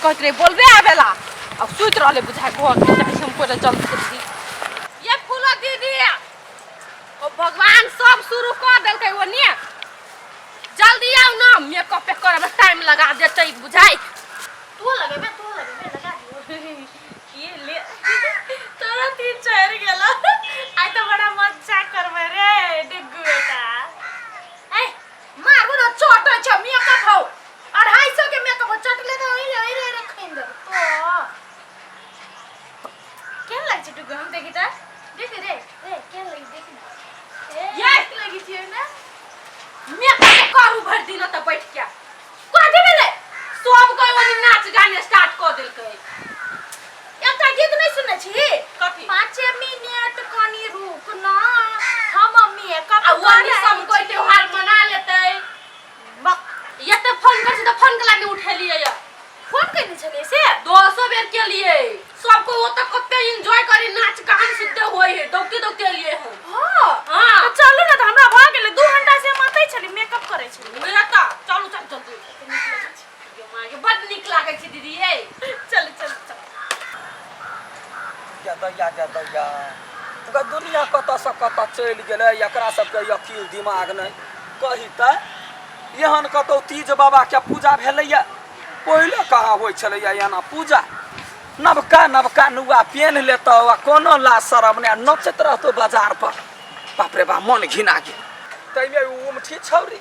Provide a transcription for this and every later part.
कहत रहे बोलबे आवेला अब सुति रहले बुझाय घर के चाहे हम पहिले जल्दी जल्दी ये फूला दीदी ओ भगवान सब शुरू कर देलकै ओने जल्दी आउ ना मेकअप पे करे में टाइम लगा देतै बुझाय तू लगेबे तू लगेबे लगा दियो ये ले तोरा तीन चढ़ गेल आइ तो बड़ा मजा करबै रे डुग्गू बेटा ए मारबो ना चोट छै मेकअप हो 250 के मेकअप हो चटले त ओइ रे ओइ रे खैन दे तो केहन लागै छै डुग्गू हम देखी त देख रे रे केहन लगै देख न ए ये! नीक लगै छै ने मेकअप करू भरि दिन त बैठ के कथी भेलै सब कोइ ओनी नाच गाना स्टार्ट कऽ देलकै एकटा गीत नहि सुनने छी कथी 5 मिनट कनी रुक न हम मेकअप आ ओनी सब कोइ त्योहार मना लेतै एते फोन कर छै तऽ फोन के लागे उठेलियै या फोन केने छलियै से दसो बेर केलियै सबको ओतऽ कते एंजॉय करे नाच गान सुनते होय है दौड़ते दौड़ते एलियै हम हाँ हाँ तऽ चलू ने तऽ हमरा भऽ गेलै 2 घंटा से हम अतै छली मेकअप करै छली मेरा तऽ चलू चल जल्दी गे माँ गे, बड नीक लागै छै दीदी ये चलू चलू चलू गे दैया गे दैया गे दुनिया कतऽसँ कतऽ चलि गेलै एकरा सबके अकिल दिमाग नहि कही तऽ एहन कतौ तीज बाबाके पूजा भेलैए पहिले कहाँ होइ छलैए एना पूजा नवका नवका नुआ पेन्ह लेतौ आ कोनो लाज शरम नहि आ नचैत रहतौ बाजार पर बाप रे बाप मन घिना गेल ताहिमे ओ उमठी छौरी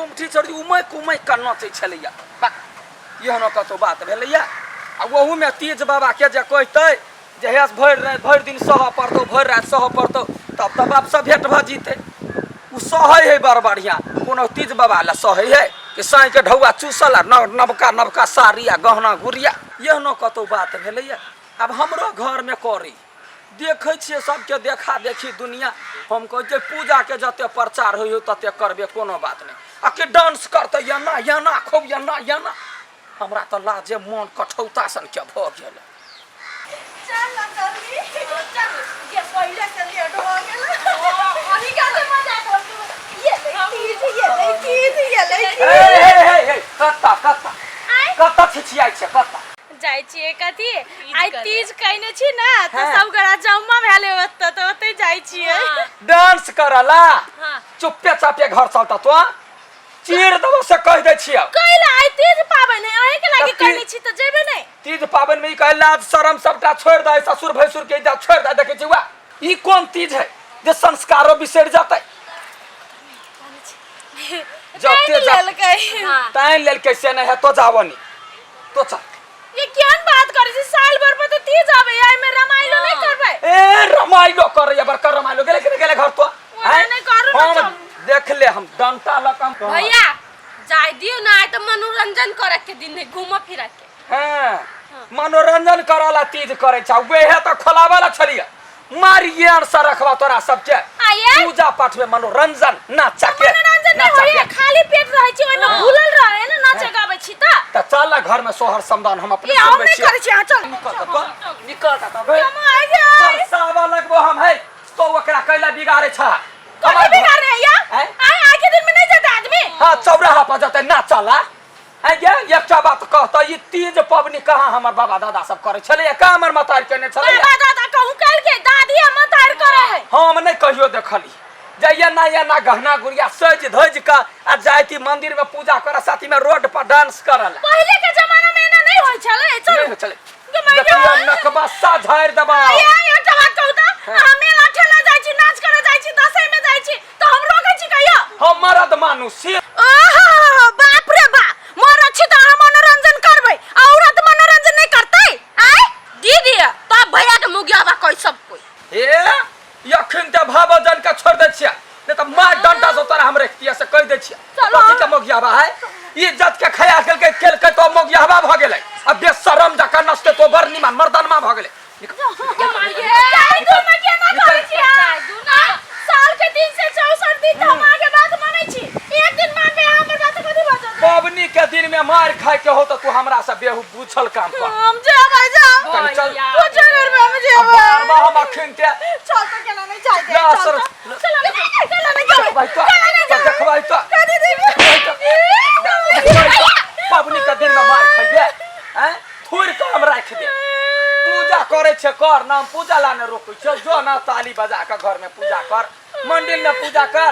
उमठी छौरी उमकि उमकि कऽ नचै छलैए बा एहनो कतौ बात भेलैए आ ओहूमे तीज बाबाके जे कहितै जे हे भरि राति भरि दिन सहऽ पड़तौ भरि राति सहऽ पड़तौ तब तऽ बापसँ भेँट भऽ जेतै ओ सहै है बड़ बढ़िआँ कोनो तीज बाबा लए सहै है कि साँझके ढौआ चूसल आ नव नवका नवका साड़ी आ गहना गुड़िया एहनो कतौ बात भेलैए आब हमरो घरमे करी देखै छियै सबके देखा देखी दुनिया हम कहै छियै पूजाके जते प्रचार होइ तते करबे कोनो बात नहि आ कि डांस करतै एना एना खूब एना एना हमरा तऽ लाजे मोन कठौता सनके भऽ गेल चल ना जल्दी चल ये पहिले से लेट हो गेल अभी का तो मजा कर ये ले चीज ये ले चीज ये ले हे हे हे हे कत्ता कत्ता कत्ता छिछियाइ छै कत्ता जाइ छियै कथी आइ तीज कयने छी ने तऽ हाँ। सब गोरा जमा भेलै ओतऽ तऽ ओतै जाइ छियै डांस करला हाँ। चुप्पे चापे घर चलता तो चीर देबो से कहि दै छियै कैला आइ तीज पाबनि है अहींके लागी तऽ कयने छी तऽ जेबै नहि तीज पाबनि में ई कहे लाज शरम सबटा छोड़ि दे ससुर भैंसुर के इज्जत छोड़ि दे देखै छी वाह ई कोन तीज है जे संस्कारो बिसरि जेतै जते तानि जा लेलकै तानि लेलकै से नहि है तो जावनी तो चल ये केहन बात करै छी साल भर पर तऽ तीज आबै है एहिमे रमाइलो नहि करबै ए रमाइलो करैया बड़का रमाइलो गेलै कि नहि गेलै घर तो ओना नहि करू ने हम चल। देख ले हम डंटा लऽ कऽ हम भैया जाय दियौ ना आइ तऽ मनोरंजन करे के दिन है घूमऽ फिरऽ के हाँ मनोरंजन करऽ ला तीज करै छै वेहे तऽ खोलाबऽ ला छलियै मारिये आर से रखबा तोरा सबके आये? पूजा पाठ में मनोरंजन नाचा के मनोरंजन नहि नाचा होइए के। खाली पेट रहै छी ओहिमे भूलल रहै ने नाचे गाबै छी तऽ तऽ चल ना घर में सोहर समदान हम अपने ये हम सुनबै नहि छियै करै छी अहाँ चल निकल तऽ तो निकल तऽ तो हम आइ गेल बरसावा लगबो हम है तो ओकरा कैला बिगाड़े छ कथी बिगाड़े है या आँय? आइ आइ के दिन में नहीं जाता आदमी हाँ चौराहा पर जते नाचला आँय गे एकटा बात कहतऽ ई तीज पबनी कहाँ हमर बाबा दादा सब करै छलैया कहाँ हमर मतारी केने छलैया बाबा दादा कहूँ कल के दादी हम तार करे है हम नहि कहियो देखली जइया ना एना गहना गुड़िया सजि धजि कऽ आ जाइती मंदिर में पूजा करऽ साथी में रोड पर डांस करऽ ला पहले के जमाना में एना नहीं होय छलै चल नहि होइ छलै गे माय गे। देखियौ नकबस्सा झाड़ि देबा ये एकटा बात कहू तऽ अहाँ मेला ठेला जाइ छी नाच करऽ जाइ छी दसैँ में जाइ छी तऽ हम रोकै छी कहियो हम मरद मानुष छी ओहो बाप रे बा मरद छी तऽ अहाँ मनोरंजन करबै आ औरत मनोरंजन नहि करतै आय दीदी तब भैया के मुगियाबा कहि सब कोई ए अखन तऽ भावजन के छोड़ दै छियै नहीं तऽ मार डंडा से तोरा हम रखतियै से कहि दै छियै चलो। कथी के मोगियाबा है इज्जत के खयाल केलकै केलकै तो मोगियाबा भऽ गेलै आ बेशरम जकाँ नचतै तो बड़ निमन मर्दनमा भऽ गेलै जाय दू ना केना करै छी अहाँ? जाय दू ना। साल के 364 दिन तऽ हम अहाँके बात मानै छी एक दिन मानबै अहाँ हमर बात कथी भऽ जेतै पबनी के दिन में मार खाय के हो तो तू हमरा से बेहू पूछल काम कर हम जेबै जाउ कनी चल भैया। कुछो करबै हम आ जेबै बार बार हम अखन ते चल तऽ केना नहि जाय दे ला चल सर तऽ। चल ना चल ना जेबै भाई तो चल ना जेबै देखबै तो कथी देखबै पबनी के दिन में मार खाइबे हैं पूजा करे छे कर ना, हम पूजा ला ने रोकै छे, जो ना ताली बजा के घर में पूजा कर, मंदिर में पूजा कर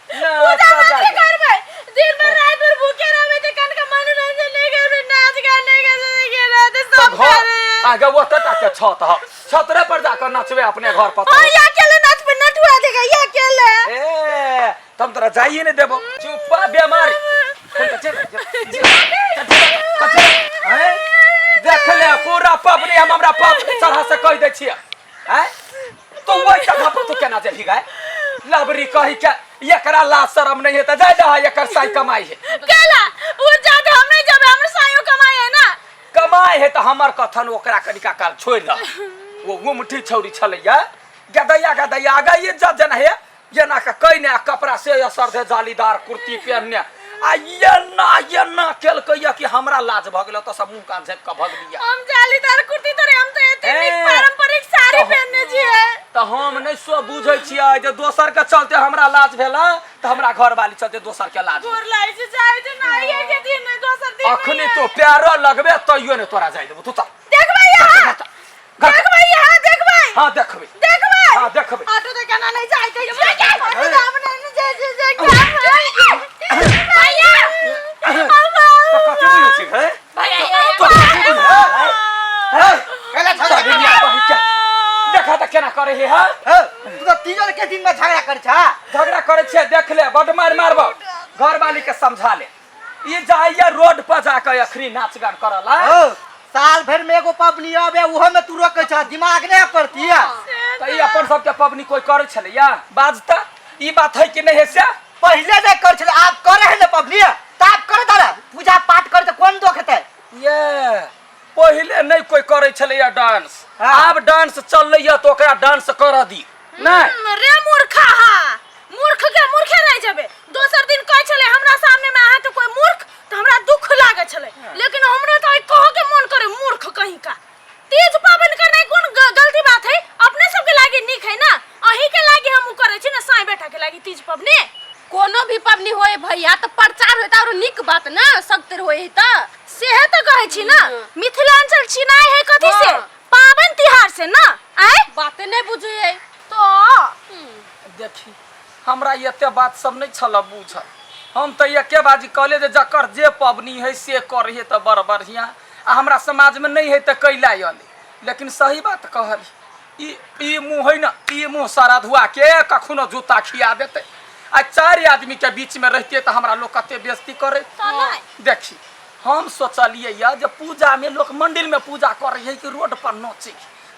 ना। पूजा अच्छा मत जाइए। करबै, दिन भर रात भर भूखे रहबै त कनका मनोरंजन नहीं करबै, नाच गान नहीं करबै, के रहते तो सब घर करे। आगे वो तटा के छत ह, छतरे पर जाकर नाचबे अपने घर पर। हां, ये अकेले नाच पे नटुआ देगा ये अकेले। ए तम तोरा जाइए नहीं देबो, चुप्पा बेमारी। चल, चल, चल, चल, चल, चल, हैं? देख ले पूरा पबनी, हम हमरा पबनी चढ़ा से कहि दै छियै हैं, तो वही जगह पर तू केना जेबही गाय लबरी कही के? एकरा लाज शरम नहीं है त जाय दहा, एकर साई कमाई है। केला वो जाते, हम नहीं जाबे, हमर सायो कमाई है ना। कमाई है त हमर कथन ओकरा कनिका काल छोड़ि दह। वो गुमठी छौरी छलैया, गदैया गदैया आगा इज्जत जेना हे जेना के कहिने आ कपड़ा से असर दे जालीदार कुर्ती पहनने आ एना एना केलकै कि हमरा लाज भऽ गेल, तऽ सब मुँह कान झाँपि कऽ भगलियै। हम जालीदार कुर्ती तोरे, हम तो एते नीक ए, पारंपरिक साड़ी पहनने छियै। तऽ हम नहि सो बुझै छियै जे दोसर के चलते हमरा लाज भेल तऽ हमरा घरवाली चलते दोसर के लाज भेल। गोर लागै छै, जाइ छै ना, आइए के दिन नहीं, दोसर दिन अखनी तो पैरो लगबे तैयो ने तोरा जाय देबो, तू चल। देखबै यहाँ, देखबै यहाँ, देखबै। हाँ देखबै। देखबै। हाँ देखबै। ऑटो तो केना नहीं जाय छै, ऑटो तो हम नहीं जाय छै, जे भैया। तऽ कथी बुझै छी हे? भैया। तो कथी बुझै हे? कैला झगड़ा चल बिटिया, कही क्या देखा तऽ केना करे हे? हाँ। हे, तू तऽ तीजो के दिन में झगड़ा कर छा। झगड़ा करे छियै, देख ले, बड मार मारबो। घरवाली के समझा ले, ई जाइए रोड पर जाके अखनी नाच गान करला। हो, साल भर में एगो पबनी आबे, उहो में तू रोकै छा, दिमाग नहीं पड़ती है? तऽ ई अपन सबके पबनी कोई करे छलैया? बाजता ई बात है कि नहीं है से? पहिले नहीं कर छले, आब करे है ने पबनी, त आब करे तारा पूजा पाठ करे त कोन दोख हेतै? ये पहिले नहीं कोई करे छलैया डांस। हाँ। आब डांस चललैया तऽ ओकरा डांस करऽ दी नहीं। रे मूर्खा, हा मूर्ख के मूर्खे रह जाबे। दोसर दिन कहै छलै हमरा सामने में अहाँके कोई मूर्ख तऽ हमरा दुख लागै छलै, लेकिन हमरा तऽ आइ कहऽ के मन करे मूर्ख कहीं का। तीज पाबनि करनाइ कोन गलती बात है? अपने सबके लागी नीक है ना, अहीं के लागी हम उ करै छी ना, साई बेटा के लागी तीज पबनी। कोनो भी पबनी होए भैया तऽ प्रचार होए तऽ आरो नीक बात ना, सगतर होए तऽ। सेहे तऽ कहै छी ना, मिथिलांचल चिनाइ है कथी से? हाँ। पाबनि तिहार से ना। आय बाते नहीं बुझिए तो। देखी, हमरा एते बात सब नहीं छल बूझल। हम तऽ एके बाजी कहले जे जकर जे पबनी है से करे तऽ बड़ बढ़िया, आ हमरा समाज में नहीं है तऽ कैला अले। लेकिन सही बात कहली, ई ई मुँह है ना, ई मुँह सारा धुआ के कखनो जूता खिया देतै। आ चारि आदमी के बीच में रहते तऽ हमरा लोग कते बेइज्जती करे। देखी, हम सोचलियै यऽ जे पूजा में लोक मंदिर में पूजा करे है कि रोड पर नोचे?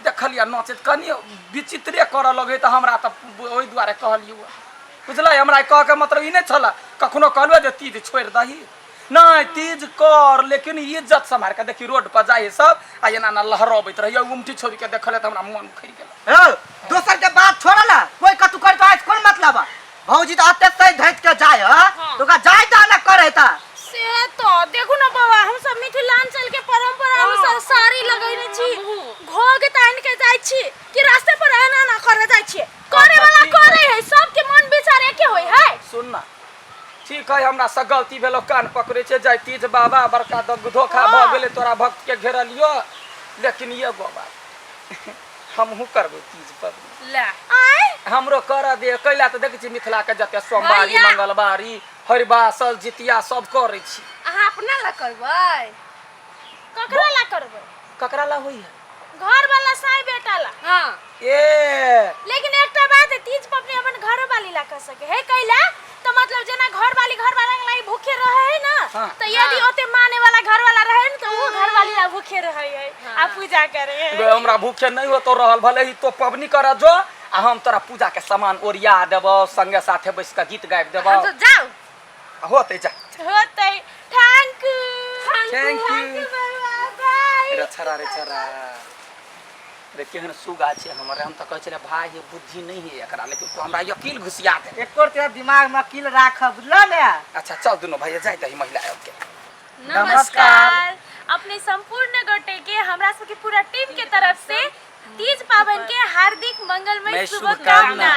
देखलियै नोचे कनि विचित्रे करऽ लगै तऽ हमरा तऽ ओहि दुआरे कहलियै। बुझलै, हमरा कहके मतलब ई नहि छलए कखनो कहलहुँ जे तीज छोड़ि दही। नहि, तीज कर लेकिन इज्जत सम्हारि कऽ। देखी, रोड पर जाइ है सब आ एना एना लहरबैत रहैए। उमठी छोड़ि के देखलियै तऽ हमरा मन उखड़ि गेल। हे, दोसर के बात छोड़ ना, कोई कतु कर तो आज कोन मतलब है? भौजी तो अते सही धैत के जाय है, तो का जाय ता ना करे ता। से तो देखू ना बाबा, हम सब मिथिलांचल के परंपरा अनुसार साड़ी लगैने छी, घोघ तानि के जाइ छी कि रास्ते पर एना एना करे जाइ छी? करे वाला करे है, सबके मन विचार एके होय है। सुन ना, ठीक है, हमरा से गलती भेलो, कान पकड़े छै, जय तीज बाबा, बड़का धोखा भऽ गेलै, तोरा भक्त के घेरलियो। लेकिन एगो बात, हमहूँ करबै तीज पबनी। ले। आय। हमरो करऽ दे। कैला तऽ देखै छी मिथिला के जते सोमवारी, भैया। मंगलवारी, हरिबासल, जितिया सब करै छी। अहाँ अपना ला करबै? ककरा ला करबै? ककरा ला होइ है? घर वाला साई बेटा ला। हाँ। ए। लेकिन एकटा बात है, तीज पबनी अपन घर वाली ला कर सके है। कैला तो मतलब जेना घर वाली घर वाला के लागी भूखे रहे है ना, हाँ। तो यदि हाँ। ओते माने वाला घर वाला रहे ना तो वो घर वाली ला भूखे रहे है आ पूजा करे है। गे, हमरा भूखे नहीं होतो रहल, भले ही तो पबनी कर जो आ हम तोरा पूजा के सामान ओरिया देबो, संगे साथे बैस के गीत गाबि देबो। हम तो जाओ। होतै, जा। होतै। Thank you. Thank you. By. रे छरा, रे छरा रे, केहन सुगा छै हमर। हम तऽ कहै छलियै भाय ये बुद्धि नहीं है एकरा, लेकिन तू हमरा यकीन घुसिया दे। एको तेरा दिमाग में अकील राख, बुझल ने? अच्छा चल, दुनू भैया जाय दही महिला आयोग के। नमस्कार। अपने संपूर्ण गोटे के हमरा सबके पूरा टीम के तरफ से तीज पाबनि के हार्दिक मंगलमय मैं शुभकामना।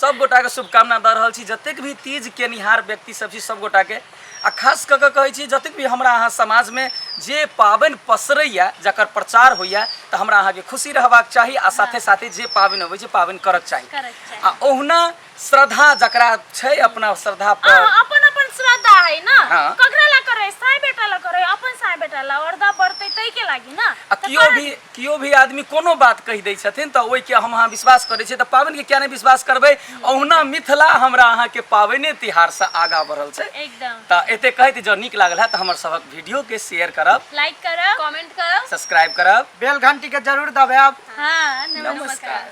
सब गोटा के शुभकामना दऽ रहल छी, जतेक भी तीज केनिहार व्यक्ति सब छी सब गोटा के। आ खास कऽ कऽ कहै छी जतेक भी हमरा अहाँ समाजमे जे पाबनि पसरैए जकर प्रचार होइए तऽ हमरा अहाँके खुशी रहबाक चाही आ साथे साथे जे पाबनि अबै छै पाबनि करक चाही करक चाही। आ ओहुना श्रद्धा जकरा छै अपना श्रद्धा पर हाँ, अपन अपन श्रद्धा है ना हाँ। ककरा ला करे साई बेटा ला करे अपन साई बेटा ला अर्धा बढ़ते तई के लागी ना आ केओ भी केओ भी आदमी कोनो बात कहि दै छथिन तऽ ओहिके हम अहाँ विश्वास करै छियै तऽ पाबनिके किया नहि विश्वास करबै ओहुना मिथिला हमरा अहाँके पाबनि तिहारसँ आगाँ बढ़ल छै एकदम तऽ एते कहैत जँ नीक लागल है तऽ हमर सभक वीडियोके शेयर करब लाइक करब कमेंट करब सब्सक्राइब करब बेल घंटी के जरूर दबायब हाँ नमस्कार नमस्कार।